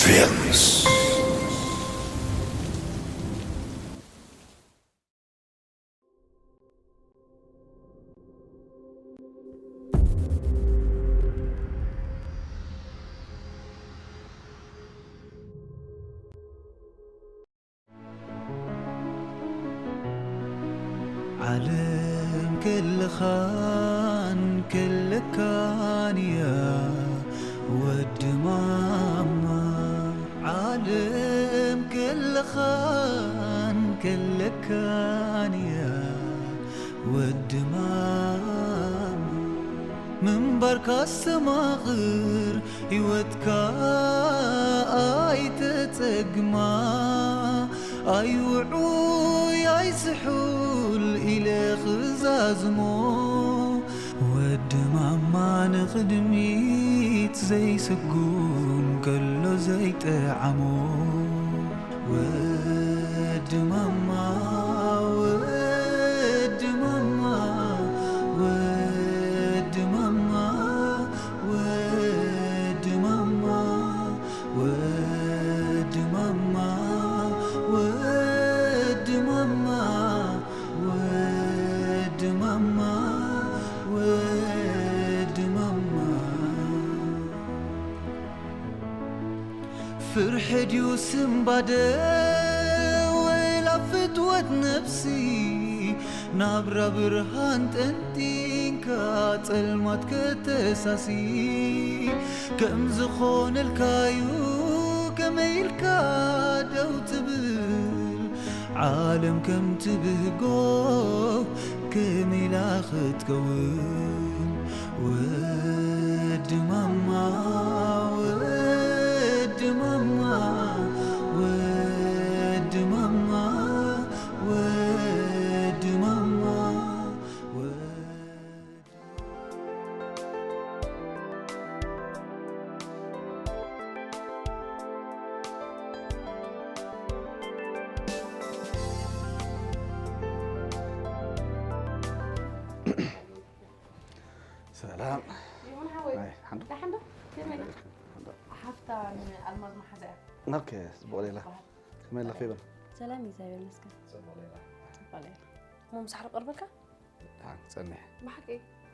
Films. ዓለም ከለኻን ከለካን እያ ወዲ ማማ። ዓለም ከለኻን ከለካን እያ ወዲ ማማ። ምንባርካ ኣስተማቕር፣ ህይወትካ ኣይተጸግማ። ኣይውዑይ ኣይስሑል ኢለ ክዛዝሞ። ወዲ ማማ ንቕድሚት ዘይስጉም ከሎ ዘይጠዓሞ። ወዲ ማማ፣ ወዲ ማማ፣ ወዲ ማማ፣ ወዲ ማማ፣ ወዲ ማማ፣ ወዲ ማማ፣ ወዲ ማማ፣ ወዲ ማማ። ፍርሒ ድዩ ስንባደ ወላ ፍትወት ነፍሲ? ናብራ ብርሃን ጠንጢንካ ጸልማት ከተሳሲ። ከም ዝኾነልካዩ ከመይ ኢልካ ደው ትብል? ዓለም ከም ትብህጎ ከመይ ኢላ ክትከውን? ወዲ ማማ፣ ወዲ ማማ፣ ወዲ ማማ፣ ወዲ ማማ፣ ወዲ ሰላም። ይኹን ሓወይ። ኣይ፣ ሓንዶ? ደሓን ዶ? ከመይ? ሓንዶ? ሓፍታ ንኣልማዝ መሓዛ እያ። ኦኬ፣ ጽቡቕ ሌላ። ትበሃል። ከመይ ኣለኺ ይበል? ሰላም፣ እግዚኣብሔር ይመስገን። ጽቡቕ ሌላ። ጽቡቕ ሌላ። እሞ ምሳሕ ዶ ቀርበልካ? ደሓን፣ ጸኒሐ። ብሓቂ?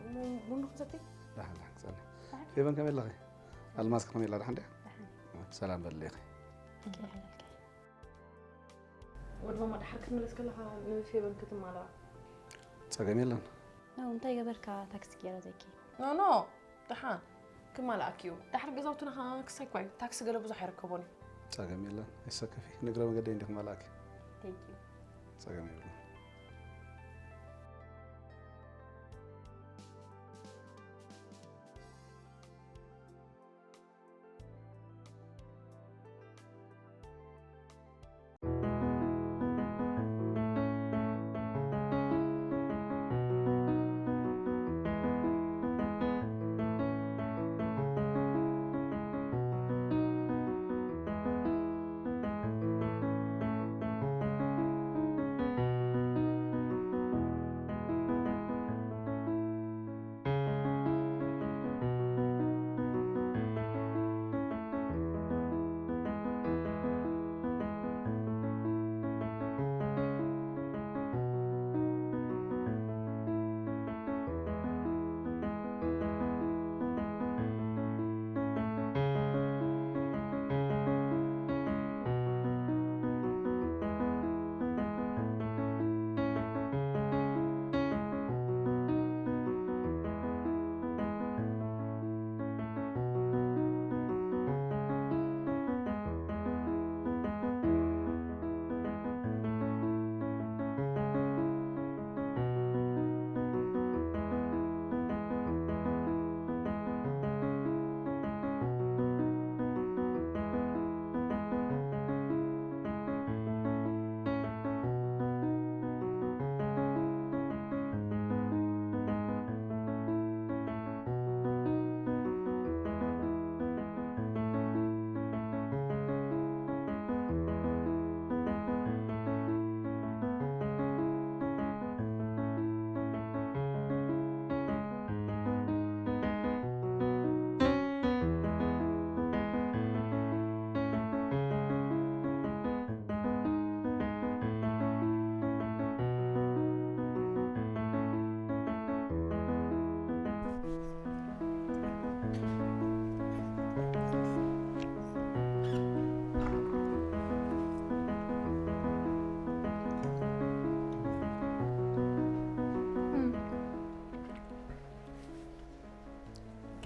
እሞ ቡን ዶ ክንሰቲ? ደሓን፣ ደሓን፣ ጸኒሐ። ብሓቂ? ፌበን ከመይ ኣለኺ? ኣልማዝ ከመይ ኣላ? ደሓን ድያ? ደሓን። ሰላም በልለይ። ኦኬ፣ ሓላልከይ። ወዲ ማማ፣ ደሓር ክትምለስ ከለኻ ንፌበን ክትማልኣ። ጸገም የለን። ኖ፣ እንታይ ገበርካ ታክሲ ገይራ ዘይኪ? ኖ፣ ኖ፣ ደሓን ክማልኣኪ እዩ። ደሓር ገዛውትና ኸዓ ክሳይ እኳ እዩ። ታክሲ ገለ ብዙሕ ኣይርከቦን እዩ። ጸገም የለን። ኣይሰከፊ። ንእግረ መገደይ እንዲኹ ማልኣኪ። Thank you። ጸገም የለን።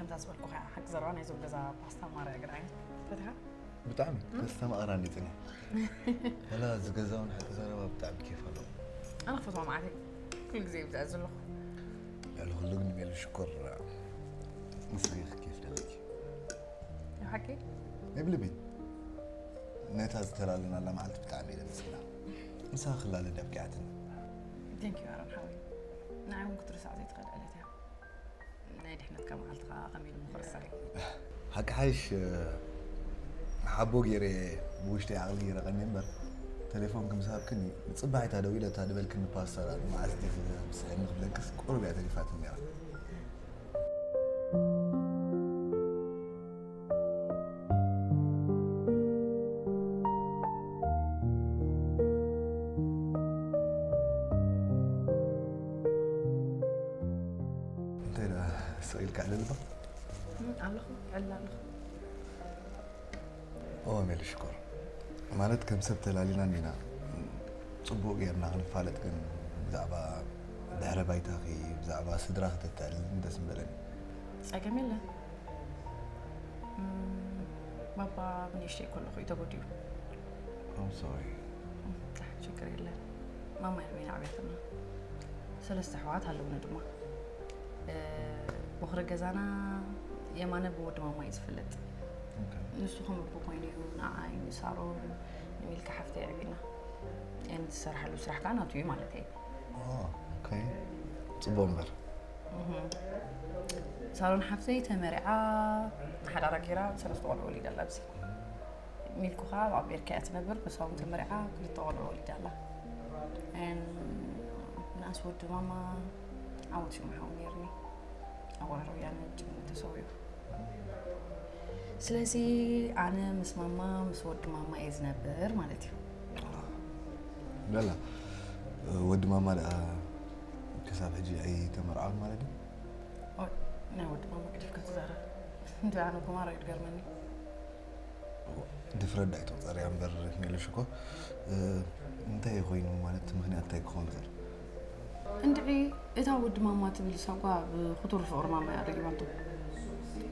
እዛ ዝበልኩኻ ሓቂ ዘረባ ናይዞም ገዛ ፓስታ ማርያ ግን ዓይነት ፈትኻ? ብጣዕሚ ተስተማቕራ እንዲፅኒ። ወላ እዚ ገዛ እውን ሓቂ ዘረባ ብጣዕሚ ኬፍ ኣለዎ። ኣነ ክፈትዋ መዓተይ ኩሉ ግዜ ይብዛዕ ዘለኹ። ልዕሊ ኩሉ ግን ሜሉ ሽኮር ንስኺ ኬፍ ደለኪ። ሓቂ የብልቢ። ነታ ዝተላለናላ መዓልቲ ብጣዕሚ እየ ደመስግና። ምሳኺ ክላለ ዳብቂዓትኒ። ቴንኪዩ ኣሮን ሓወይ። ንዓይ እውን ክትርሳዕ ዘይትኽእል ዕለት እያ። ናይ ድሕነትካ መዓልቲ ከዓ ከመይ ኢሉ ምኽርሳዕ እዩ። ሓቂ ሓይሽ ሓቦ ገይረ ብውሽጢ ዓቕሊ ገይረ ቀኒ እምበር ቴሌፎን ክምስሃብክኒ ንፅባሒታ ደው ኢለ እታ ድበልክኒ ፓስተር ኣሉ መዓስ ዲኺ ምስዕኒ ክብለክስ ቁሩብ እያ ተሪፋትኒ ነራ። እንታይ ደኣ ስቕ ኢልካ ዕልልባ? ኣለኹ ዕል ኣለኹ። ኦ ሜሉ ሽኮር ማለት ከም ሰብ ተላሊና እንዲና። ፅቡቅ ጌርና ክንፋለጥ ግን ብዛዕባ ድሕረ ባይታኺ ብዛዕባ ስድራ ክተተዕልልን ደስ ምበለኒ። ጸገም የለን። እም፣ ባባ ብንእሽተይ ከለኹ እዩ ተጎዲኡ። I'm sorry። እም፣ ታ፣ ችግር የለን። ማማ እያ ኣዕብያትና። ሰለስተ ኣሕዋት ኣለውኒ ድማ። እ፣ ቦኽሪ ገዛና የማነ ብወዲ ማማ እዩ ዝፍለጥ። Okay። ንሱ ከም ኣቦ ኮይኑ እዩ ንዓይ፣ ንሳሮን፣ ንሚልካ ሓፍተይ ኣዕብዩና። እን ትሰርሓሉ ስራሕ ከዓ ናቱ እዩ ማለት እዩ። Oh, okay። ፅቡቅ እምበር። ሳሮን ሓፍተይ ተመሪዓ ሓዳራ ገይራ ሰለስተ ቆልዑ ወሊዳ ኣላ ኣብዚ። ሚልኩ ከዓ ኣብ ኣሜሪካ እያ ትነብር፣ ንሳ እውን ተመሪዓ ክልተ ቆልዑ ወሊዳ ኣላ። And ንኣስ ወዲ ማማ ዓወት ሽሙ ሓው ነይርኒ። ኣብ ወራር ወያነ ጅግኑ ተሰዊኡ። ስለዚ ኣነ ምስ ማማ ምስ ወዲ ማማ እየ ዝነብር ማለት እዩ። በላ ወዲ ማማ ደኣ ክሳብ ሕጂ ኣይተመርዓውን ማለት እዩ? ኦይ፣ ናይ ወዲ ማማ ግድፍካ ትዛረብ። እንዲ ኣነ ጉማሮ እዩ ዝገርመኒ። ድፍረት ዳኣ ኣይትቑፀርያ እምበር ሜሉሽ እኮ። እ፣ እንታይ ኮይኑ ማለት ምኽንያት እንታይ ክኸውን ይኽእል? እንድዒ እታ ወዲ ማማ ትብል ሳጓ ብክቱር ፍቕሪ ማማ እያ ረጊባቶ።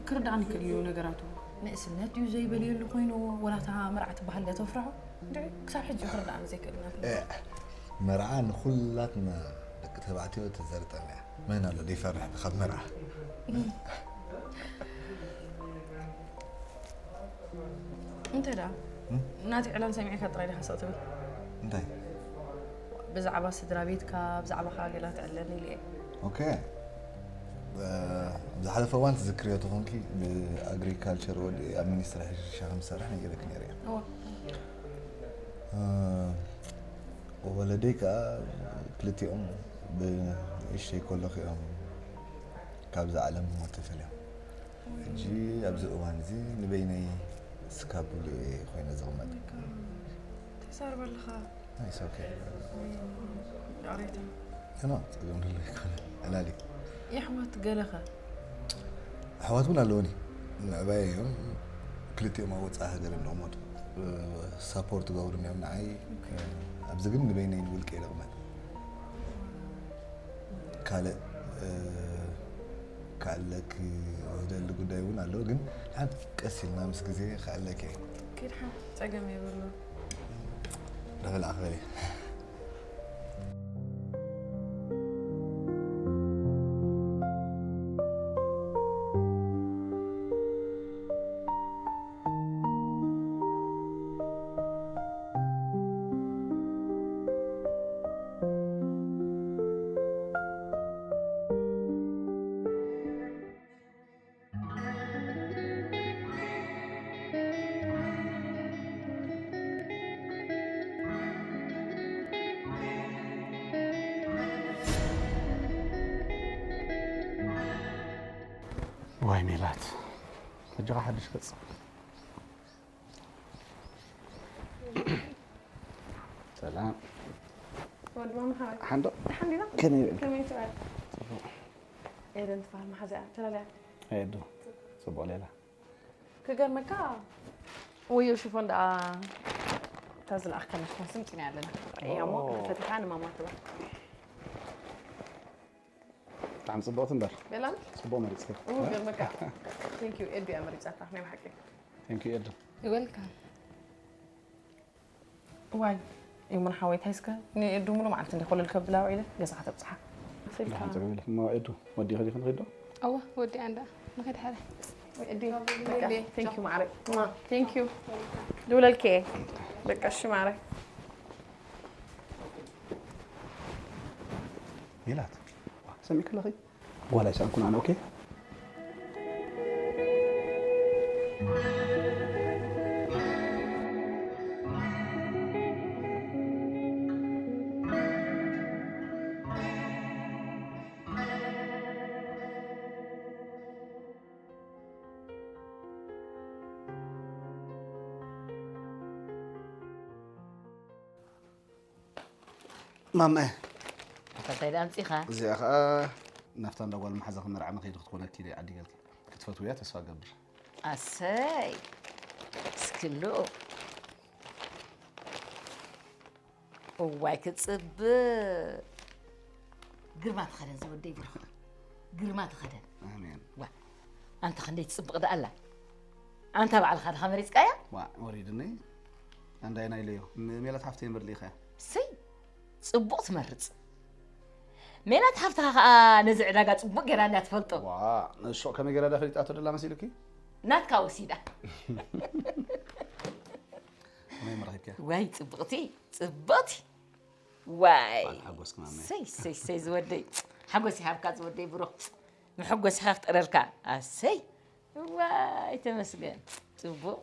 ክርዳእኒ ክእል እዩ ነገራቱ። ንእስነት ድዩ ዘይበልየሉ ኮይኑ ወላ እታ መርዓ ትበሃል ዶ ተፍርሖ? እንድዒ ክሳብ ሕጂ ክርዳእኒ ዘይክእል ናት። እ፣ መርዓ ንኹላትና ደቂ ተባዕትዮ ተዘርጠና እያ። መን ኣሎ ዘይፈርሕ ካብ መርዓ? እንታይ ደኣ? እም? ናቲ ዕላል ሰሚዕካ ጥራይ ዲኻ ስቕ ትብል? እንታይ? ብዛዕባ ስድራ ቤትካ፣ ብዛዕባኻ ገላ ትዕለኒ ኢለ እየ። ኦኬ። እ፣ ዝሓለፈ እዋን ትዝክርዮ ተኾንኪ ብኣግሪካልቸር ወዲ ኣብ ሚኒስትሪ ሕርሻ ከም ዝሰርሕ ነጊረኪ ነይረ እየ። እወ። እ፣ ወለደይ ከዓ ክልቲኦም ብእሽተይ ከለኹ እዮም ካብዛ ዓለም ብሞት ተፈልዮም። ሕጂ ኣብዚ እዋን እዚ ንበይነይ ስካቡሊ ኮይነ ዝቕመጥ። ተሳርበልኻ It's okay። ዳሬታ ኖ፣ ጸገም ህሉ ይኮነ። ዕላሊ። የሕዋት ገለኸ? ኣሕዋት እውን ኣለውኒ። ምዕባይ እዮም። ክልቲኦም ኣብ ወጻኢ ሃገር እዮም ዝቕመጡ። ሳፖርት ገብሩን እዮም ንዓይ። ኣብዚ ግን ንበይነይ ንውልቀ ይቕመጥ። ካልእ፣ እ፣ ክኣለኪ ዝደሊ ጉዳይ እውን ኣሎ፣ ግን ሓንቲ ቀስ ኢልና ምስ ግዜ ክኣለኪ እየ። ኪድ ሓንቲ ጸገም የብሉ። ዳበላ ኣኽበል እየ። ዋይ ሜላት፣ ሕጂ ኸዓ ሓድሽ ገጽ። ሰላም። ወዲ ማማ ሓወይ። ሓንዶ? ደሓን ዲና? ከመይ ውዒልካ? ከመይ ትውዕል? ጽቡቕ። ኤደን ትበሃል መሓዛያ። ተላለያ። ኤዱ፣ ጽቡቕ ሌላ። ክገርመካ ወዮ ሽፎን ደኣ እታ ዝለኣኽካና ሽፎን ስምጪና ኣለና። እያ እሞ ኦ። ፈቲሓ ንማማ ትበል። ብጣዕሚ ጽብቕቲ እምበር። ቤላን ጽቡቕ መሪጽኪ። እው ገርመካ። Thank you ኤዱ እያ መሪጻታ ናይ ብሓቂ። Thank you ኤዱ። Welcome። ዋይ ይሙን ሓወይ እንታይ እስከ ንኤዱ ሙሉ መዓልቲ እንዲ ኮለል ከብላ ውዒለ ገዛ ከተብጽሓ። ብጣዕሚ ጽቡቕ ኢለ። እሞ ኤዱ ወዲኺ ዲኺ ንኺዶ? እወ ወዲኣ እንዳ ንኸድ ሓደ። ወይ ኤዱ Thank you ማዕረይ። Thank you። ድውለልኪ እየ። በቃ እሺ ማዕረይ። ሜላት ሰሚዕ ከለኺ ጓል ኣይሰኣንኩን ኣነ። ኦኬ። ማመ እንታይ ደኣ ኣምጺኻ? እዚኣ ኸኣ ናብታ እንዳ ጓል መሓዛ ክመርዓ መኸይዲ ክትኮነኪ ኢለ ዓዲገልኪ። ክትፈትውያ ተስፋ ገብር። ኣሰይ እስክሉ እዋይ ክጽብቅ ግርማ ተኸደን ዝወደይ ብሩኽ ግርማ ተኸደን ኣሜን። ዋ ኣንታ ክንደይ ትጽብቅ ደኣላ ኣንታ ባዕልኻ ድኻ መሪጽካያ ዋ ወሪድኒ። ኣንዳይ ናይ ለዮ ም- ሜላት ሓፍተይ እምበር ልኢኸያ። ስይ ጽቡቕ ትመርጽ ሜላት ሓፍትኻ ከዓ ነዚ ዕዳጋ ጽቡቕ ገይራ እንዳ ትፈልጦ ዋ ንሾ ከመይ ገይራ ዳ ፈሊጣቶ ደላ መሲሉኪ? ናትካ ወሲዳ ከመይ መራኺብኪያ? ወይ ጽብቕቲ ጽብቕቲ ዋይ በዓል ሓጎስኪ ማመይ። ሰይ ሰይ ሰይ ዝወደይ ሓጎስ ይሃብካ ዝወደይ ብሩኽ መሐጎስኻ ክጥረልካ ኣሰይ ዋይ ተመስገን ጽቡቕ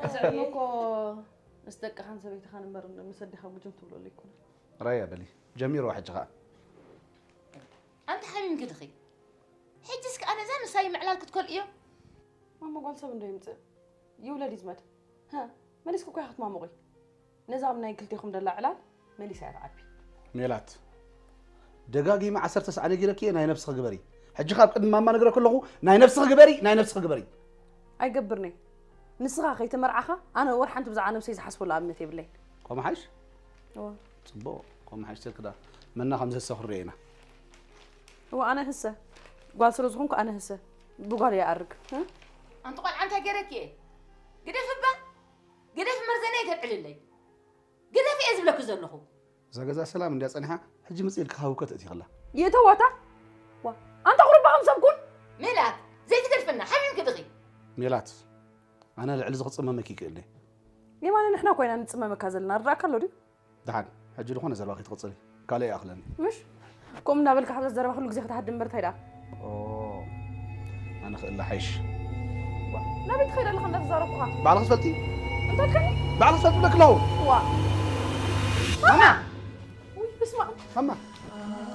እዚ ዕድመ እኮ ምስ ደቅኻን ሰበይትኻን እምበር ምስ ኣዴኻ ጉጅም ትብለሉ ኣይኮነን። ራያ በሊ ጀሚርዋ ሕጂ ኸኣ። ኣንተ ሓሚምኪ ድኺ ሕጂ እስከ ኣነ እዛ ምሳይ ምዕላል ክትከል እዮ ማማ ጓል ሰብ እንዶ ይምፅእ ይውለድ ይዝመድ። ሃ፣ መሊስኪ እኮ ኢኻ ክትማሙቒ። ነዛ ኣብ ናይ ክልቴኹም ደላ ዕላል መሊሳ እያ ትዓቢ። ሜላት ደጋጊመ ዓሰርተ ሰዓ ነጊረኪ እየ ናይ ነብስኺ ግበሪ። ሕጂ ካብ ቅድሚ ማማ ነግረኪ ኣለኹ ናይ ነብስኺ ግበሪ ናይ ነብስኺ ግበሪ። ኣይገብርን'የ። ንስኻ ከይተመርዓኻ ኣነ ወር ሓንቲ ብዛዕባ ነብሰይ ዝሓስበሉ ኣብነት የብለይን። ከምኡ ሓይሽ? እወ። ጽቡቕ ከምኡ ሓይሽ ትልክዳ መና ከም ዝህሰ ክንሪኦ ኢና። እወ ኣነ ህሰ ጓል ስለ ዝኾንኩ ኣነ ህሰ ብጓል እየ ኣርግ። እ? ኣንቲ ቆልዓ እንታይ ገይረኪ እየ ግደፍ እባ ግደፍ መርዘና ይተልዕልለይ ግደፍ እየ ዝብለኪ ዘለኹ እዛ ገዛ ሰላም እንድያ ጸኒሓ ሕጂ ምጽእ ኢልካ ሃውከት እቲኽላ። ይእተዋታ ዋ ኣንታ ቁርባ ከም ሰብ ኩን። ሜላት ዘይትገድፍና ሓሚምኪ ድኺ ሜላት ኣነ ልዕሊ ዝኽጽመመኪ ይክእል እየ። የማነ ንሕና ኮይና ንጽመመካ ዘለና ርዳእካ ኣሎ ድዩ? ደሓን ሕጂ ዝኾነ ዘረባ ከይትቕጽሊ ካልእ ይኣኽለኒ። ምሽ ከምኡ እናበልካ ሓብዛ ዘረባ ኩሉ ግዜ ክትሃድም እምበር እንታይ ደኣ? ኦ ኣነ ክእለ ሓይሽ። ናበይ ትኸይድ ኣለኻ እንዳተዛረብኩኻ? ባዕልኺ ትፈልጢ እንታይ ትከኒ? ባዕልኺ ትፈልጢ ብለኪ ኣለኹ። ዋ ማማ ውይ ብስማ ማማ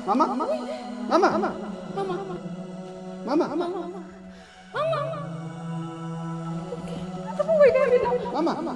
ማማ ማማ ማማ ማማ ማማ ማማ ማማ ማማ ማማ ማማ ማማ ማማ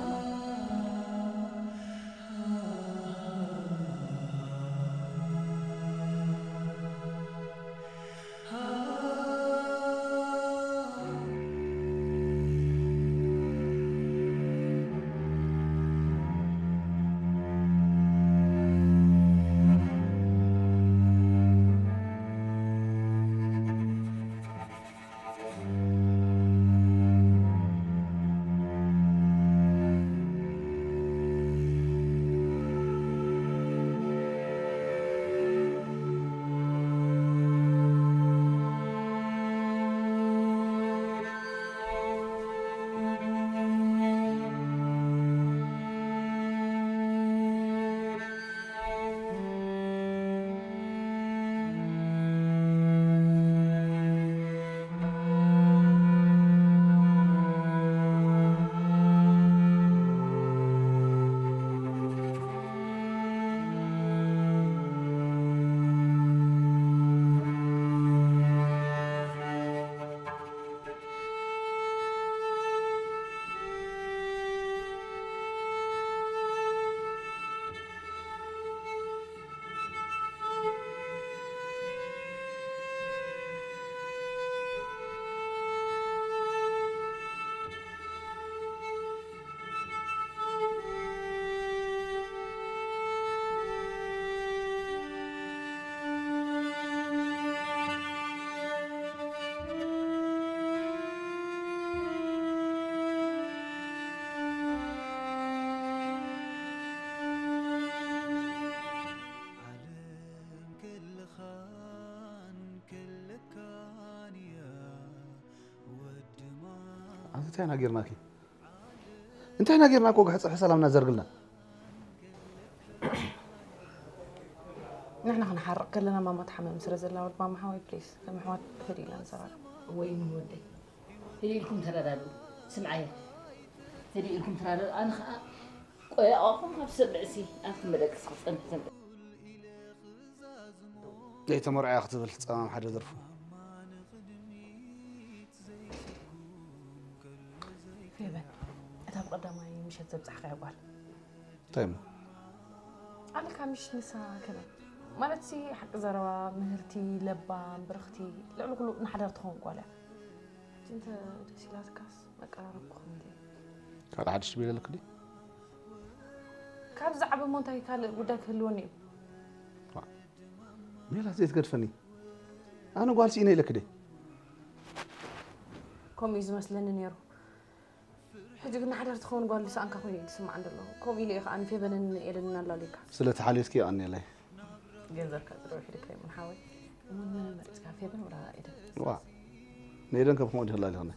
ኣንቲ እንታይ ኢና ጌርናኪ? እንታይ ኢና ጌርና እኮ ግሕጽ ሰላምና ዘርግልና። ንሕና ክንሓርቕ ከለና ማማ ትሓምም ስለ ዘላ ወድ ማማ ሓወይ ፕሊስ ከም ኣሕዋት ህድእ ኢልና ንዘራረብ። ወይ ወደይ ህድእ ኢልኩም ተረዳድኡ። ስምዓየ ህድእ ኢልኩም ተረዳድኡ። ኣነ ኸዓ ቆይ ኣቕኹም ካብ ሰብ ብዕሲ ኣንኩም መደቅሲ ክጸንሕ ዘንተ ዘይተመርዖ እያ ክትብል ጸማም ሓደ ደርፉ። ፌበን እታ ብቐዳማይ ምሸት ዘብጻሕካያ ጓል እንታይ እሞ ኣለካ ምሽ ንሳ ከመይ ማለት ሲ ሓቂ ዘረባ ምህርቲ ለባም ብርኽቲ ልዕሊ ኩሉ ንሓዳር ትኸውን ጓል እያ ሕጂ እንተ ደስ ኢላትካስ መቀራረብኩ ከምዚ ካልእ ሓድሽ ድበለልክ ድዩ ካብ ዝዓበ እሞ እንታይ ካልእ ጉዳይ ክህልወኒ እዩ ሜላት ዘይትገድፈኒ ኣነ ጓል ስኢነ ኢለክ ድየ ከምኡ እዩ ዝመስለኒ ነይሩ ሕጂ ግን ሓዳር ትኸውን ጓል ዝሰኣንካ ኮይኑ እዩ ዝስማዓን ዘሎ ከምኡ ኢለ እዩ ከዓ ንፌበንን ኤደንን ኣላልዩካ ስለ ተሓልዮትኪ የቐንየለይ ገንዘብካ ጥረ ውሒድካ እዩ ምን ሓወይ እሞ ንመን መሪፅካ ፌበን ወላ ኤደን ዋ ንኤደን ከም ከምኡ ድህላል ይኾነ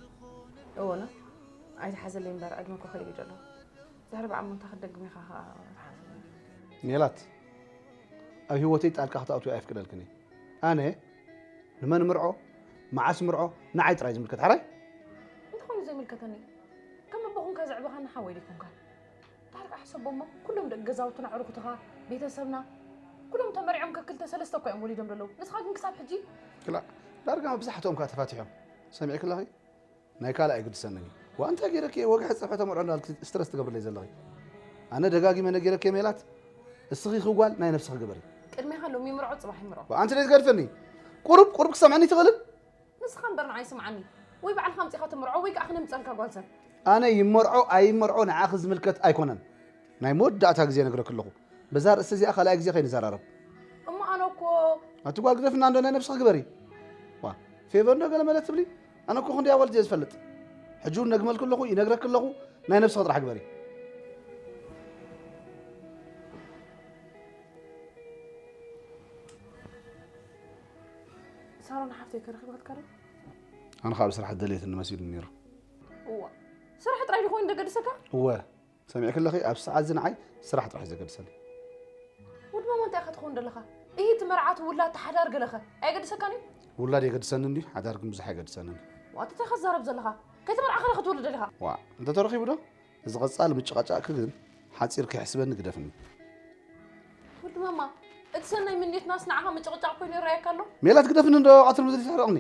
እወና ኣይትሓዘለይ እምበር ዕድመ እኮ ከይዱ እዩ ዘሎ ድሕሪ በዓል ሞንታ ክትደግም ኢኻ ከዓ ትሓዘለይ ሜላት ኣብ ህይወተይ ጣልቃ ክትኣትዊ ኣይፍቅደልክን እየ ኣነ ንመን ምርዖ መዓስ ምርዖ ንዓይ ጥራይ ዝምልከት ሓራይ እንተኾይኑ ዘይምልከተኒ ከም ኣቦ ኮንካ ዘዕበኻኒ ሓወይ ደይኮንካ ዳሕር ከዓ ሕሰቦሞ ኩሎም ደቂ ገዛውትና ዕርኩትኻ ቤተሰብና ኩሎም ተመሪዖም ከክልተ ሰለስተ እኳ እዮም ወሊዶም ዘለዉ ንስኻ ግን ክሳብ ሕጂ ክላ ዳርጋ መብዛሕትኦም ከዓ ተፋቲሖም ሰሚዕክለኺ ናይ ካልእ ኣይግድሰንን እዩ ዋ እንታይ ገይረኪ እየ ወግሐ ፀብሐ ተመርዖ እንዳልክ ስትረስ ትገብርለይ ዘለኺ ኣነ ደጋጊመ ነጊረኪ ሜላት እስኺ ክጓል ናይ ነብስኺ ግበሪ ቅድሜኻ ሎሚ ምርዖ ፅባሕ ይምርዖ ኣንቲ ዘይትገድፈኒ ቁሩብ ቁሩብ ክሰምዐኒ ትኽእልን ንስኻ እምበር ንዓይ ስምዓኒ ወይ ባዕልኻ ኣምፂኻ ትምርዖ ወይ ከዓ ክነምፀልካ ጓል ሰብ ኣነ ይመርዖ ኣይመርዖ ንዓኺ ዝምልከት ኣይኮነን ናይ መወዳእታ ግዜ ነግረክ ኣለኹ በዛ ርእሲ እዚኣ ካልኣይ ግዜ ከይንዘራረብ እሞ ኣነ እኮ ኣቲ ጓል ግደፍና እንዶ ናይ ነብስኺ ግበሪ ዋ ፌቨር እንዶ ገለ መለ ትብሊ ኣነ እኮ ክንደይ ኣዋልድ እየ ዝፈልጥ ሕጂ እውን ነግመልክ ኣለኹ ይነግረክ ኣለኹ ናይ ነብስኺ ጥራሕ ግበሪ ሳሮን ሓፍተይ ከረኺባትካ ዶ ኣነ ካብ ስራሕ ደልየትኒ መሲሉ ነይሩ እዋ ስራሕ ጥራይ ዶ ኮይኑ ደገድሰካ እወ ሰሚዕክለኺ ኣብ ሰዓት እዚ ንዓይ ስራሕ ጥራሕ እዩ ዘገድሰኒ ወዲ ማማ እንታይ ኢኻ ትኸውን ዘለኻ እሂ እቲ መርዓ እቲ ውላድ ተሓዳር ገለኸ ኣየገድሰካን እዩ ውላድ የገድሰኒ እንዲ ሓዳር ግን ብዙሕ ኣይገድሰንን ዋትተ ከዛረብ ዘለኻ ከይተመርዓኸ ክትውልድ ደለኻ ዋ እንተተረኺቡ ዶ እዚ ቐጻሊ ምጭቓጫቕኪ ግን ሓጺር ከይሕስበኒ ግደፍኒ ወዲ ማማ እቲ ሰናይ ምንየትናስ ንዓኻ ምጭቕጫቕ ኮይኑ ይረኣየካ ኣሎ ሜላት ግደፍኒ እንዶ ቐትሪ ምድሪ ተሕረቕኒ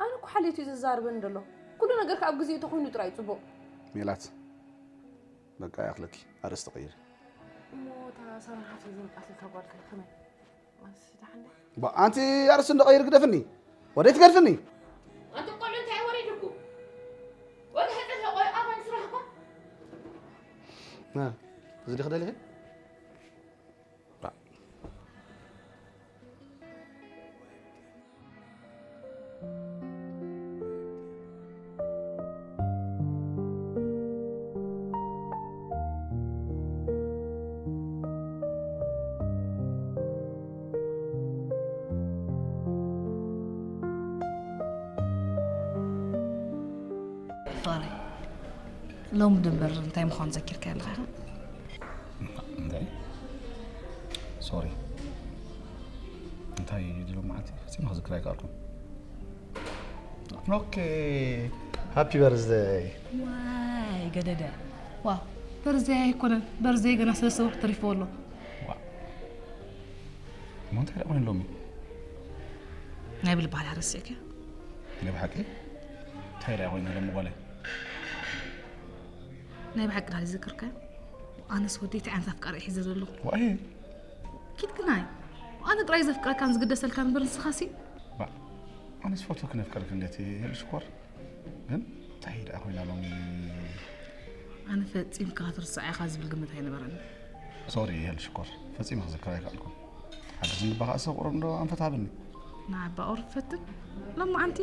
ኣነ እኮ ሓልዮት እዩ ዘዛርበኒ ዘሎ ኩሉ ነገርካ ኣብ ግዜኡ ተኮይኑ ጥራይ እዩ ፅቡቕ ሜላት በቃ ያኽለኪ ኣርእስቲ ቀይሪ እሞ እታ ሳሮን ሓፍተይ ዘምጣትልካ ጓል ከ ከመይ ማለት ደሓን ባ ኣንቲ ኣርእስቲ እንዶ ቀይሪ ግደፍኒ ወደይ ትገድፍኒ ኣንቲ ቆልዑ እንታይ ወሪድኩ ወደ ሕፅር ቆይ ኣባን ስራሕኳ እዚ ዲኺ ደሊኺ ፍቕረይ ሎሚ ደንበር እንታይ ምዃኑ ዘኪርካ ኣለኻ ኢኻ? እንታይ ሶሪ እንታይ ድሎ መዓልቲ ፈፂመ ክዝክር ኣይከኣልኩም ኦኬ ሃፒ በርዝደይ ዋይ ገደደ ዋ በርዝደይ ኣይኮነን በርዝደይ ገና ሰለስተ ወርሒ ተሪፍዎ ኣሎ እሞ እንታይ ደኣ ኮይኑ ሎሚ ናይ ብልባል ኣረሲዕከ ናይ ብሓቂ እንታይ ደኣ ኮይኑ ሎሚ ጓለይ ናይ ብሓቂ ዳል ይዝክርከ ኣነስ ወደይ እንታይ ዓይነት ኣፍቃሪ ሒዘ ዘለኹ ዋይ ኪድ ግናይ ኣነ ጥራይ ዘፍቅረካን ዝግደሰልካን እምበር ንስኻሲ ኣነስ ፈትወ ክነፍቀርክ እንዴት ይህል ሽኮር ግን እንታይ ደኣ ኮይና ሎሚ ኣነ ፈጺምካ ክትርስዓ ኢኻ ዝብል ግምት ኣይነበረኒ ሶሪ ይህል ሽኮር ፈጺመ ክዝክር ኣይከኣልኩን ሓድሽ እንድባኻ እሰብ ቁሩብ እንዶ ኣንፈት ሃብኒ ንዓባ ቁሩብ ፈትን ሎማዓንቲ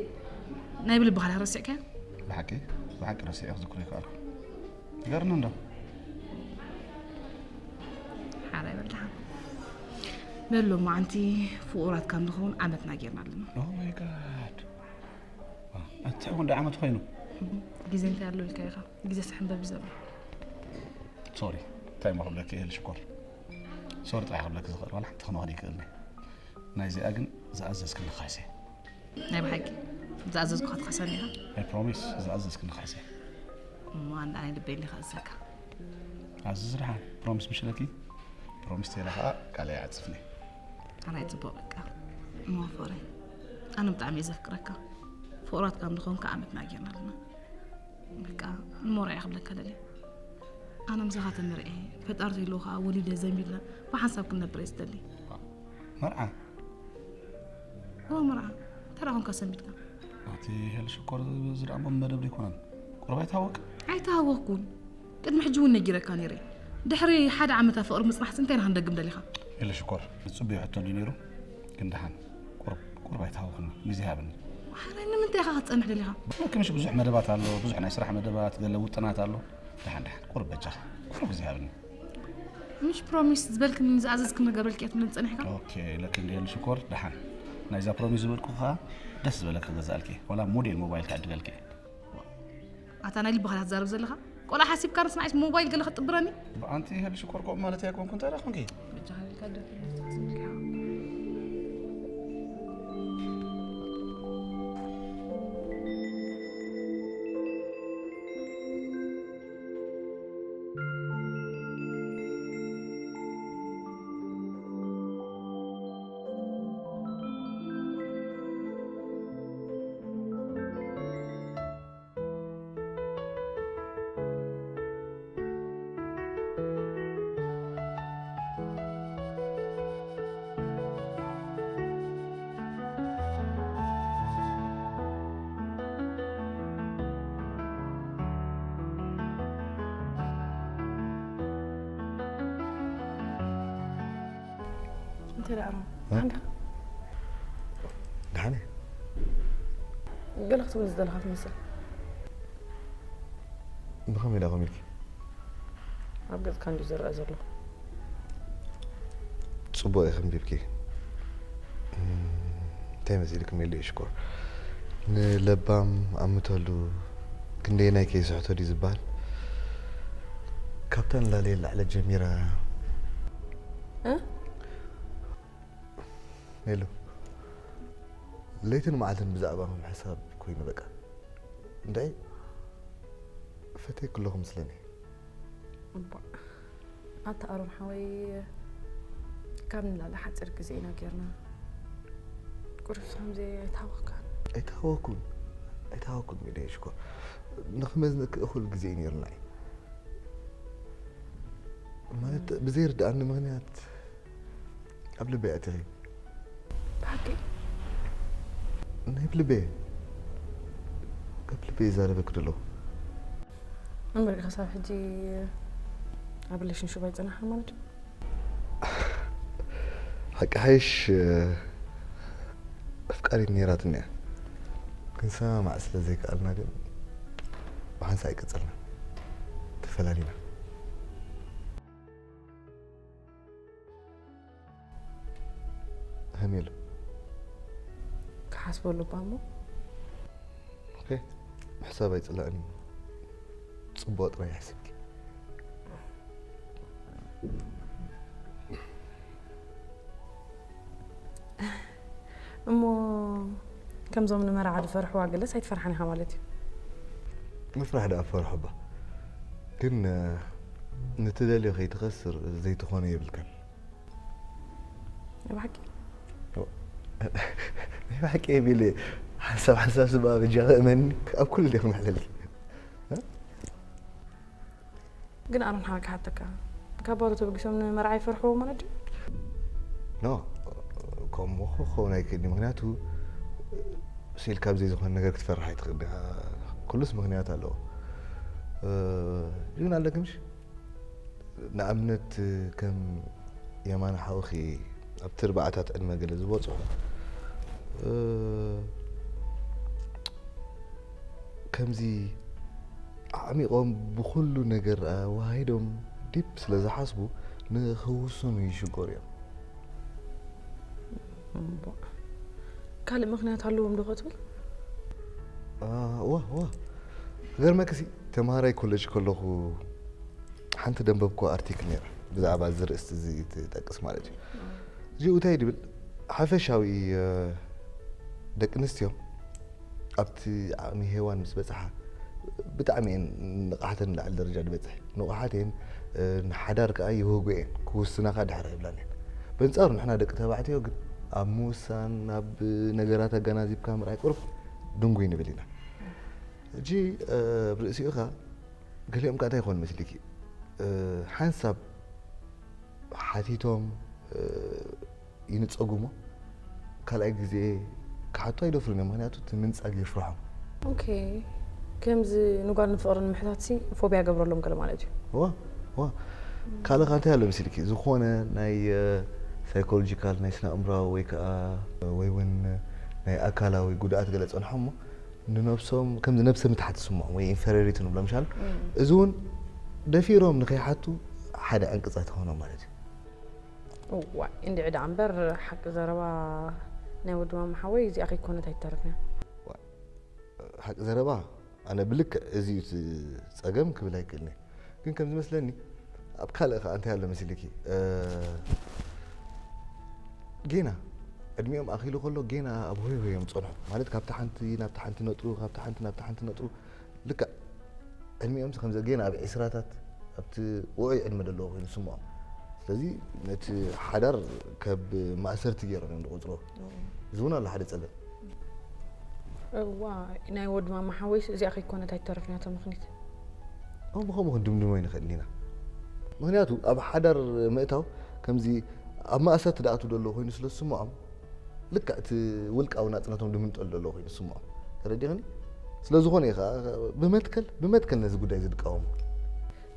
ናይ ብልቢ ካላ ረሲዕካዮ ብሓቂ ብሓቂ ረሲዐ ክዝክሮ ኣይከኣልኩን ንገርኒ እንዶ ሓራይ በልድሓ በሎ መዓንቲ ፍቑራት ካብ ንኸውን ዓመትና ጌርና ኣለና። Oh my god። ኣንተ እውን ዓመት ኮይኑ። ግዜ እንታይ ኣሎ ኢልካ ኢኻ? ግዜ ስሕንበብ እዩ ዘሎ። ሶሪ፣ እንታይ ሞ ክብለኪ እየ ሽኮር። ሶሪ ጥራሕ ክብለኪ ዝኽእል ዋላ ሓንቲ ክመኽን ይክእልኒ። ናይዚኣ ግን ዝኣዘዝክኒ ካይሰ። ናይ ብሓቂ ዝኣዘዝኩኻ ትኸሰኒ ኢኻ። ናይ ፕሮሚስ ዝኣዘዝክኒ ካይሰ። እሞ ኣንዳ ናይ ልበይ እንዲኻ እዘካ። ኣዚ ዝድሓን ፕሮሚስ ምሽለኪ። ፕሮሚስ ተይላ ከዓ ቃል ኣይዓፅፍኒ። ኣራይ ፅቡቅ በቃ። እሞ ፍቕረይ ኣነ ብጣዕሚ እየ ዘፍቅረካ። ፍቑራት ካብ ንኸውን ከዓ ዓመትና ጌርና ኣለና። በቃ እሞ ራእይ ክብለካ ደልየ። ኣነ ምሳኻ ተመርዕየ ፈጣሪ ዘይለዎ ከዓ ወሊደ ዘንቢልና ብሓንሳብ ክንነብር እየ ዝደሊ። መርዓ እዎ መርዓ ተራ ኮንካ ሰንቢድካ። ኣቲ ሄል ሽኮር ዝድኣሞ መደብ ዘይኮነን ቁርብ ኣይታወቅ። ኣይተሃወክኩን። ቅድሚ ሕጂ እውን ነጊረካ ነይረ። ድሕሪ ሓደ ዓመታ ፍቕሪ ምፅናሕሲ እንታይ ኢና ክንደግም ደሊኻ? ሄል ሽኮር ዝፅበዮ ሕቶ እንዲ ነይሩ። ግን ደሓን ቁርብ ቁርብ ኣይተሃወክኒ። ግዜ ሃብኒ። ዋሕራይ ንምንታይ ኢኻ ክትፀንሕ ደሊኻ? ብሓቂ ምሽ ብዙሕ መደባት ኣሎ፣ ብዙሕ ናይ ስራሕ መደባት፣ ገለ ውጥናት ኣሎ። ደሓን ደሓን ቁርብ በጃኻ ቁርብ ግዜ ሃብኒ። ምሽ ፕሮሚስ ዝበልክኒ ዝኣዘዝክኒ ገብረልኪ እያ ትብለኒ ፀኒሕካ? ኦኬ ለክ እንዲ ሄል ሽኮር ደሓን ናይዛ ፕሮሚስ ዝበልኩ ከዓ ደስ ዝበለካ ገዛእልኪ፣ ዋላ ሞዴል ሞባይል ክዕድገልኪ። ኣታ ናይ ልብኻ ዲኻ ትዛረብ ዘለኻ? ቆልዓ ሓሲብካ ንስማዒስ ሞባይል ገለ ክትጥብረኒ? ኣንቲ ሄል ሽኮር ከምኡ ማለት ኣይኮንኩ እንታይ ደኣ ኮንኪ? በጃኻ ኢልካ ደፊ ስምኪኻ። እንታይ ደኣ እሞ እ? ኣንዳ ደሓን እየ። ገለ ክትብል ዝደለኻ ትመስል። ብኸመይ ደኣ ኮሚልኪ? ኣብ ገጽካ እንዲ ዝረአ ዘሎ። ጽቡቕ ኢኺ ምዲብኪ። እም፣ እንታይ መሲልኪ ሜሉ ሽኮር? ንለባም ኣምተሉ ክንደየናይ ከይስሕቶ ድዩ ዝበሃል? ካብታ ንላለ የላዕለ ጀሚራ። እ? ሜሉ፣ ለይትን መዓልትን ብዛዕባኹም ሕሳብ ኮይኑ በቃ። እንታይ ፈተይ ክለኹም ስለኒ። እባ ኣታ ኣሮን ሓወይ፣ ካብ ንላለ ሓጺር ግዜ ኢና ጌርና። ቁሩብ ከምዚ ኣይተሃወኽካን? ኣይተሃወኩን። ኣይተሃወኩን ሜሉ ሽኮር። ንኽመዝነኪ እኹል ግዜ እዩ ነይሩና እዩ። ማለት ብዘይርድኣኒ ምኽንያት ኣብ ልበይ ኣቲኺ። ብሓቂ? ናይ ብልበይ። ካብ ልበይ ይዛረበኪ ዘለኹ። እምበር ክሳብ ሕጂ ኣብ ሪሌሽንሽፕ ኣይጸናሕን ማለት እዩ? ሓቂ ሓይሽ ኣፍቃሪት ነይራትኒ እያ። ክንሰማማዕ ስለ ዘይከኣልና ግን ብሓንሳእ ኣይቀጸልናን። ተፈላሊና። ሃሜሉ። ክሓስበሉ እባ እሞ። ኦኬ፣ ምሕሳብ ኣይጽላእን እዩ። ጽቡቕ ጥራይ ይሕስብኪ። እሞ ከምዞም ንመርዓ ዝፈርሕዋ ገለስ ኣይትፈርሓን ኢኻ ማለት እዩ? ምፍራሕ ደኣ ፈርሖ እባ። ግን እ፣ ንትደልዮ ከይትኸስር ዘይትኾነ የብልካን። ናይ ብሓቂ? ናይ ብሓቂ የቢለ ሓሳብ ሓሳብ ስባ በጃ እመኒ ኣብ ኩሉ ዲኹም ኣሕለልኪ። ግን ኣሮን ሓቂ ሓተካ ካብ ባዶ ተበጊሶም ንመርዓ ይፈርሕዎ ማለት ድዩ? ኖ፣ ከምኡ ክኸውን ኣይክእልኒ። ምኽንያቱ ስኢልካ ብዘይ ዝኾነ ነገር ክትፈርሕ ኣይትኽእል ዲኻ። ኩሉስ ምኽንያት ኣለዎ። እ፣ ግን ኣለኪ ምሽ? ንኣብነት ከም የማነ ሓውኺ ኣብቲ ኣርባዓታት ዕድመ ገለ ዝበጽሑ፣ እ፣ ከምዚ ኣዕሚቖም ብኹሉ ነገር ኣወሃሂዶም ዲፕ ስለ ዝሓስቡ ንኽውስኑ ይሽገሩ እዮም። እምቧእ። ካልእ ምኽንያት ኣለዎም ዶ ክትብል? ዋ ዋ ክገርመክሲ፣ ተምሃራይ ኮሌጅ ከለኹ ሓንቲ ደንበብኩ ኣርቲክል ነይራ፣ ብዛዕባ እዚ ርእስቲ እዚ ትጠቅስ ማለት እዩ። እዚኡ እንታይ ድብል ሓፈሻዊ ደቂ ኣንስትዮ ኣብቲ ዓቕሚ ሄዋን ምስ በፅሓ ብጣዕሚ እየን ንቕሓተን ላዕሊ ደረጃ ዝበፅሕ፣ ንቑሓት እየን፣ ንሓዳር ከዓ ይህጉ እየን፣ ክውስናኻ ድሕር ኣይብላን እየን። በንፃሩ ንሕና ደቂ ተባዕትዮ ግን ኣብ ምውሳን፣ ኣብ ነገራት ኣገናዚብካ ምርኣይ ቁሩብ ድንጉይ ንብል ኢና። ሕጂ ኣብ ርእሲኡ ኸዓ ገሊኦም ከዓ እንታይ ይኾኑ መስልኪ፣ ሓንሳብ ሓቲቶም ይንፀጉ እሞ ካልኣይ ግዜ ክሓቱ ኣይደፍሩን እዮም፣ ምክንያቱ እቲ ምንፃግ የፍርሖም። ኦኬ፣ ከምዚ ንጓል ንፍቕሪ ንምሕታት ሲ ፎብያ ገብረሎም ገለ ማለት እዩ። ዋ ዋ ካልእ ካ እንታይ ኣሎ መስልኪ፣ ዝኾነ ናይ ሳይኮሎጂካል ናይ ስነ ኣእምራዊ ወይ ከዓ ወይ እውን ናይ ኣካላዊ ጉድኣት ገለ ፀንሖም እሞ ንነብሶም ከምዚ ነብሰ ምትሓት ዝስምዖም ወይ ኢንፌሪዮሪቲ ንብሎ ምሻል፣ እዚ እውን ደፊሮም ንኸይሓቱ ሓደ ዕንቅፀት ይኾኖም ማለት እዩ። እዋይ እንድዒ ደኣ እምበር፣ ሓቂ ዘረባ ናይ ወዲ ማማ ሓወይ እዚኣ ከይኮነት ኣይትተርፍን እያ። ሓቂ ዘረባ ኣነ ብልክዕ እዚ እዩ እቲ ፀገም ክብል ኣይክእልን እየ። ግን ከም ዝመስለኒ ኣብ ካልእ ከዓ እንታይ ኣሎ መሲልኪ፣ ጌና ዕድሚኦም ኣኺሉ ከሎ ጌና ኣብ ሆይ ሆይ እዮም ዝፀንሑ። ማለት ካብቲ ሓንቲ ናብቲ ሓንቲ ነጥሩ፣ ካብቲ ሓንቲ ናብቲ ሓንቲ ነጥሩ። ልክዕ ዕድሚኦም ከምዚ ጌና ኣብ ዒስራታት ኣብቲ ውዑይ ዕድመ ዘለዎ ኮይኑ ዝስምዖም። ስለዚ ነቲ ሓዳር ከብ ማእሰርቲ ገይሮም እዮም ዝቆፅሮ። እዚ እውን ኣሎ ሓደ ፀገም። እዋ ናይ ወዲ ማማ ሓወይስ እዚኣ ከይኮነት ኣይተረፍን እያ ተምኽኒት። እሞ ብኸምኡ ክንድምድሞ ኣይንኽእልን ኢና። ምክንያቱ ኣብ ሓዳር ምእታው ከምዚ ኣብ ማእሰርቲ ድኣትው ዘሎ ኮይኑ ስለ ዝስምዖም ልክዕ እቲ ውልቃዊ ናፅነቶም ድምንጠሉ ዘሎ ኮይኑ ዝስምዖም። ተረዲኽኒ? ስለ ዝኾነ እዩ ከዓ ብመትከል ብመትከል ነዚ ጉዳይ እዚ ድቃወሞ።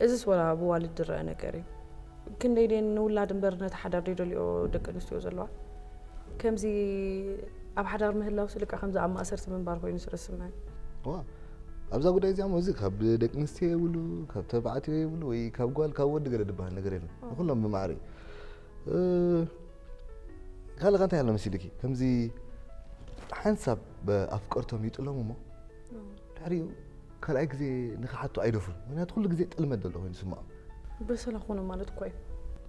እዝስ ወላ ብዋልድ ዝረአ ነገር እዩ። ክንደይ ደን ንውላድ እምበር ነቲ ሓዳር ደይደልዮ ደቂ ኣንስትዮ ዘለዋ። ከምዚ ኣብ ሓዳር ምህላው ስልቃ ከምዚ ኣብ ማእሰርቲ ምንባር ኮይኑ ስለ ዝስምዐን። ዋ ኣብዛ ጉዳይ እዚኣ እሞ እዚ ካብ ደቂ ኣንስትዮ የብሉ ካብ ተባዕትዮ የብሉ ወይ ካብ ጓል ካብ ወዲ ገለ ዝበሃል ነገር የለን። ንኩሎም ብማዕረ እዩ። ካልእ ከ እንታይ ኣሎ መሲልኪ ከምዚ ሓንሳብ ኣፍቀርቶም ይጥሎም እሞ ድሕሪኡ ካልኣይ ግዜ ንክሓቱ ኣይደፍሩን። ምክንያቱ ኩሉ ግዜ ጥልመት ዘሎ ኮይኑ ይስምዖም። በሰላ ኮኑ ማለት እኮ እዩ።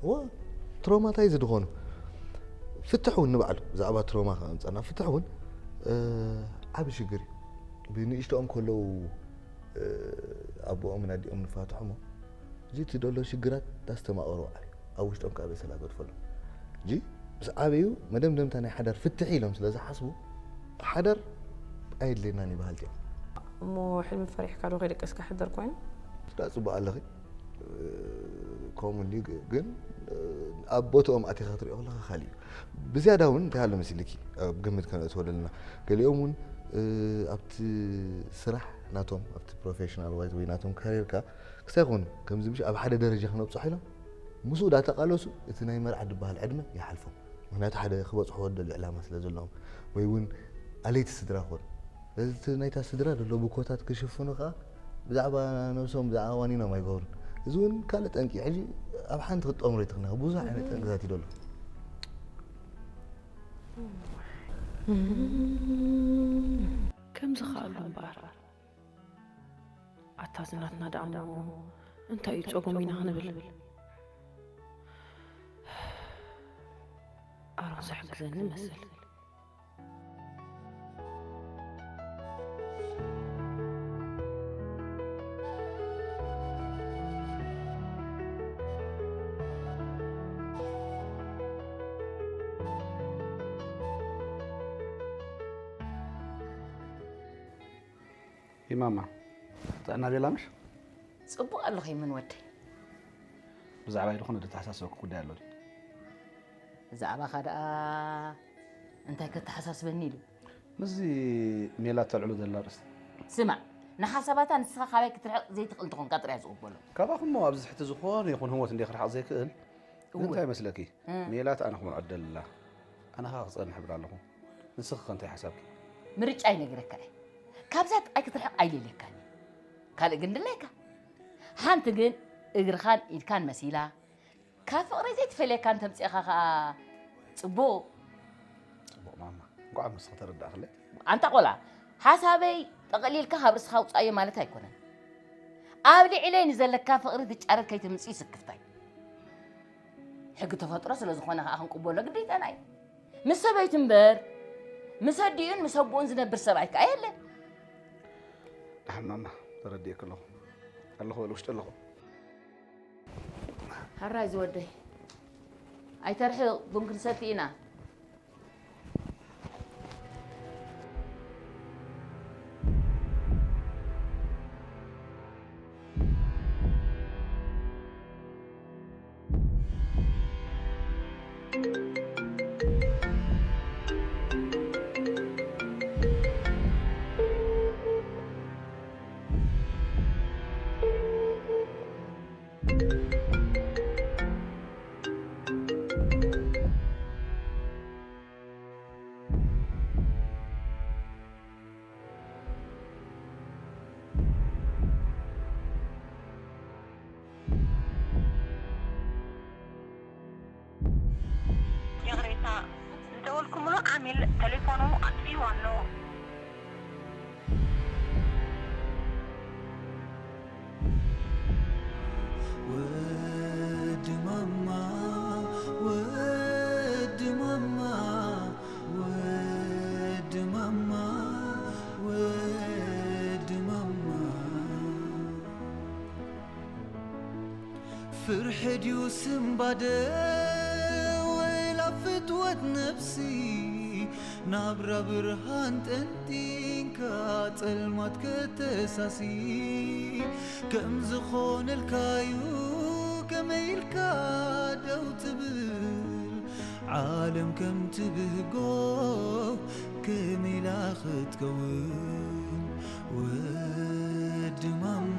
እዎ ትሮማታይዝድ ኾኑ። ፍትሕ እውን ንባዕሉ ብዛዕባ ትሮማ ከምፀና ፍትሕ እውን ዓብ ሽግር እዩ። ብንእሽተኦም ከለዉ ኣቦኦምን ኣዲኦም ንፋትሖሞ እዚ እቲ ደሎ ሽግራት ዳስተማቐሩ ዓብዩ ኣብ ውሽጦም ከዓ በሰላ ገድፈሎም። እዚ ምስ ዓበዩ መደምደምታ ናይ ሓዳር ፍትሒ ኢሎም ስለ ዝሓስቡ ሓዳር ኣየድልየናን እዩ በሃልቲ እዮም። እሞ ሕልሚ ፈሪሕካ ዶ ከይደቀስካ ሕደር ኮይኑ? ስዳ ፅቡቅ ኣለኺ ከምኡ እንድዩ ግን ኣብ ቦትኦም ኣቲኻ ክትሪኦ ከለካ ካሊእ እዩ። ብዝያዳ እውን እንታይ ኣሎ መሲልኪ ኣብ ግምት ከነእትወሉ ኣለና። ገሊኦም እውን ኣብቲ ስራሕ ናቶም ኣብቲ ፕሮፌሽናል ዋይዝ ወይ ናቶም ካሪርካ ክሳይ ኮኑ ከምዚ ምሽ ኣብ ሓደ ደረጃ ክነብፅሖ ኢሎም ምስኡ ዳተቃለሱ እቲ ናይ መርዓ ዝበሃል ዕድመ ይሓልፎም። ምክንያቱ ሓደ ክበፅሕዎ ዝደልዩ ዕላማ ስለ ዘለዎም ወይ እውን ኣለይቲ ስድራ ክኾኑ ስለዚ እቲ ናይታ ስድራ ዘሎ ብኮታት ክሽፍኑ ከዓ ብዛዕባ ነብሶም ብዛዕባ ዋኒኖም ኣይገብሩን። እዚ እውን ካልእ ጠንቂ ሕጂ ኣብ ሓንቲ ክትጠምሮ ይትኽና ብዙሕ ዓይነት ጠንቅታት እዩ ዘሎ። ከምዚ ከኣሉ እምበኣር ኣታ ዝናትና ደኣ እሞ እንታይ እዩ ጸገሙ ኢና ክንብል ኣሮን ዝሕግዘኒ መስል ይማማ ጥዕና ቤላ ምሽ? ጽቡቕ ኣለኹ ይምን ወደይ። ብዛዕባ ኢሉ ኾነ ዝተሓሳሰብኩ ጉዳይ ኣሎ ድዩ? ብዛዕባኻ ደኣ እንታይ ከተሓሳስበኒ ኢሉ? ምስዚ ሜላት ተልዕሎ ዘላ ርእስቲ። ስማዕ ንሓሳባታ ንስኻ ካባይ ክትርሕቕ ዘይትኽእል እንተኾንካ ጥራይ ዝቕበሎ። ካባኹሞ ኣብዚ ትሕቲ ዝኾነ ይኹን ህሞት እንደ ክርሓቕ ዘይክእል እወ። እንታይ ይመስለኪ? ሜላት ኣነ ክመርዖ ደላ ኣነ ኸኣ ክጸንሕ እብል ኣለኹ። ንስኺ ከ እንታይ ሓሳብኪ? ምርጫ ይነግረካ እየ። ካብዛ ጥቃይ ክትርሕቕ ኣይደልየካን እየ። ካልእ ግን ድላይካ። ሓንቲ ግን እግርኻን ኢድካን መሲላ ካብ ፍቕረይ ዘይትፈልየካ እንተምጺእኻ ኸኣ ጽቡቕ። ማማ፣ እንኳዕ ምስኺ ተረዳእክለይ። ኣንታ ቆልዓ፣ ሓሳበይ ጠቕሊልካ ካብ ርእስኻ ውጻዮ ማለት ኣይኮነን። ኣብ ልዕለይ ንዘለካ ፍቕሪ ትጫረር ከይትምጽእ ይስክፍታይ። ሕጊ ተፈጥሮ ስለ ዝኾነ ከኣ ክንቅበሎ ግዴታና እዩ። ምስ ሰበይቱ እምበር፣ ምስ ኣዲኡን ምስ ኣቦኡን ዝነብር ሰብኣይ ከኣ የለን። ደሓን ማማ፣ ተረዲእኪ ኣለኹ። ኣለኹ በል፣ ውሽጢ ኣለኹ። ሕራይ ዝወደይ፣ ኣይተርሕቕ፣ ቡን ክንሰቲ ኢና። ይቕሬታ፣ ዝደወልኩምሉ ዓሚል ተሌፎኑ ኣጥፊኡ ኣሎ። ወዲ ማማ፣ ወዲ ማማ፣ ወዲ ማማ፣ ወዲ ማማ። ፍርሒ ድዩ ስንባደ ወላ ፍትወት ነብሲ? ናብራ ብርሃን ጠንጢንካ ጸልማት ከተሳሲ። ከም ዝኾነልካዩ ከመይ ኢልካ ደው ትብል? ዓለም ከም ትብህጎ ከመይ ኢላ ክትከውን? ወዲ ማማ